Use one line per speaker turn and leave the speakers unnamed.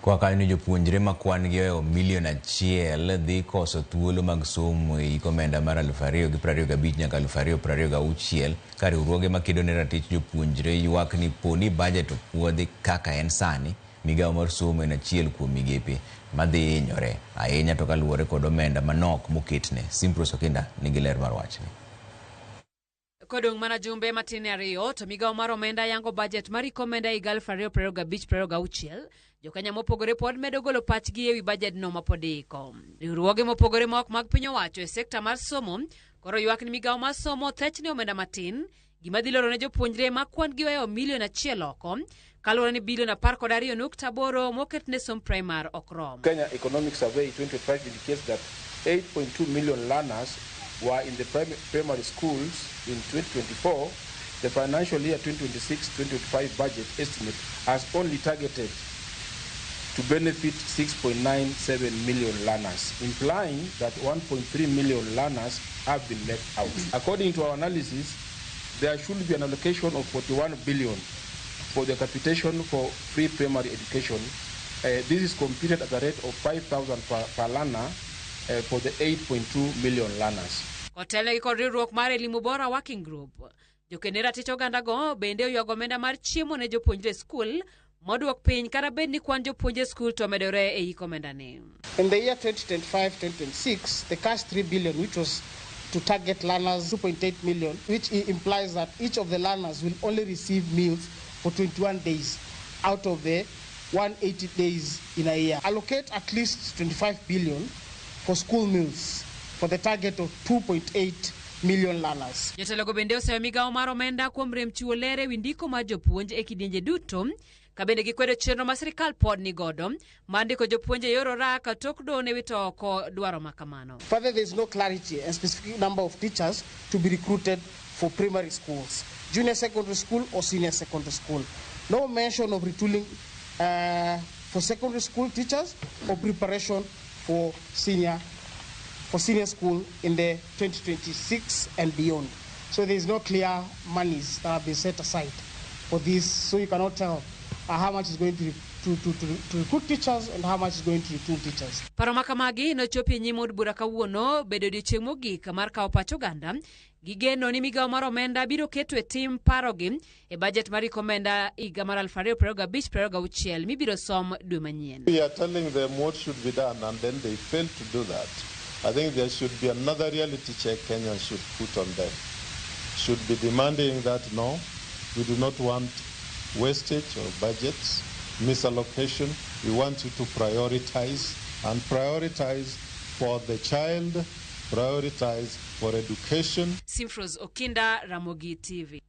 Kwa kanyo ni jopuonjre ma kwan gi ohewo milion 1 dhi koso thuolo mag somo e hik omenda mar 2025 nyaka 2026 ka riwruoge makedo ne ratich jopuonjre ywak ni poni bajet opuodhi kaka en sani, migawo mar somo en achiel kuom migepe madhi hinyore ahinya to kaluwore kod omenda manok moketne. Simpros Okinda nigi ler mar wachni.
Kodong' mana jumbe matin ne ariyo to migawo mar omenda yango bajet mar hik omenda higa 2025-26, jokenya mopogore pod medo golo pachgi ewi bajedno mapod iiko. Riwruoge mopogore ma ok mag piny owacho e sekta mar somo koro ywak ni migawo mar somo thechne omenda matin, gima dhi loro ne jopuonjre ma kwan gi ohewo milion 1 oko, kaluwore ni bilion 12.8 moket ne somb primar ok rom.
Kenya Economic Survey 2025 indicates that 8.2 million learners were in the primary schools in 2024. The financial year 2026-2025 budget estimate has only targeted to benefit 6.97 million learners, implying that 1.3 million learners have been left out. According to our analysis, there should be an allocation of 41 billion for the capitation for free primary education. This is computed at a rate of 5,000 per learner for the 8.2 million learners.
Kotelnegi kod riwruok mar Elimu Bora Working Group, joked ne ratich oganda go bende oywago omenda mar chiemo ne jopuonjre e skul moduok piny kata bed ni kwan jopuonje e skul to omedore e hik omenda ni.
In the year 2025-2026, the cash 3 billion, which was to target learners 2.8 million, which implies that each of the learners will only receive meals for 21 days out of the 180 days in a year. Allocate at least 25 billion for school meals for the target of 2.8 million learners.
Jotelogo bende oseyo migawo mar omenda kuom rem chiwo ler ewi ndiko mar jopuonj e kidienje duto, ka bende gikwedo chenro ma sirikal pod ni godo mar ndiko jopuonj e yor orak tok doho ne wito oko dwaro ma kamano.
Further, there is no clarity and specific number of teachers to be recruited for primary schools, junior secondary school or senior secondary school. No mention of retooling for secondary school teachers or preparation for senior school in the 2026 and beyond. So there is no clear monies that have been set aside for this, so you cannot tell how much is going to recruit teachers and how much is going to retool teachers.
Paro ma kamagi nochopi e nyim od bura kawuono bedo odiechieng' mogik mar kawo pach oganda. Gigeno ni migawo mar omenda biro keto e tim parogi e bajet mar hik omenda higa mar 2025-26 mibiro som dwe manyien.
We are telling them what should be done and then they fail to do that. I think there should be another reality check Kenyans should put on them. Should be demanding that no, we do not want wastage of budgets, misallocation. We want you to prioritize and prioritize for the child, prioritize for education.
Simfros Okinda, Ramogi TV.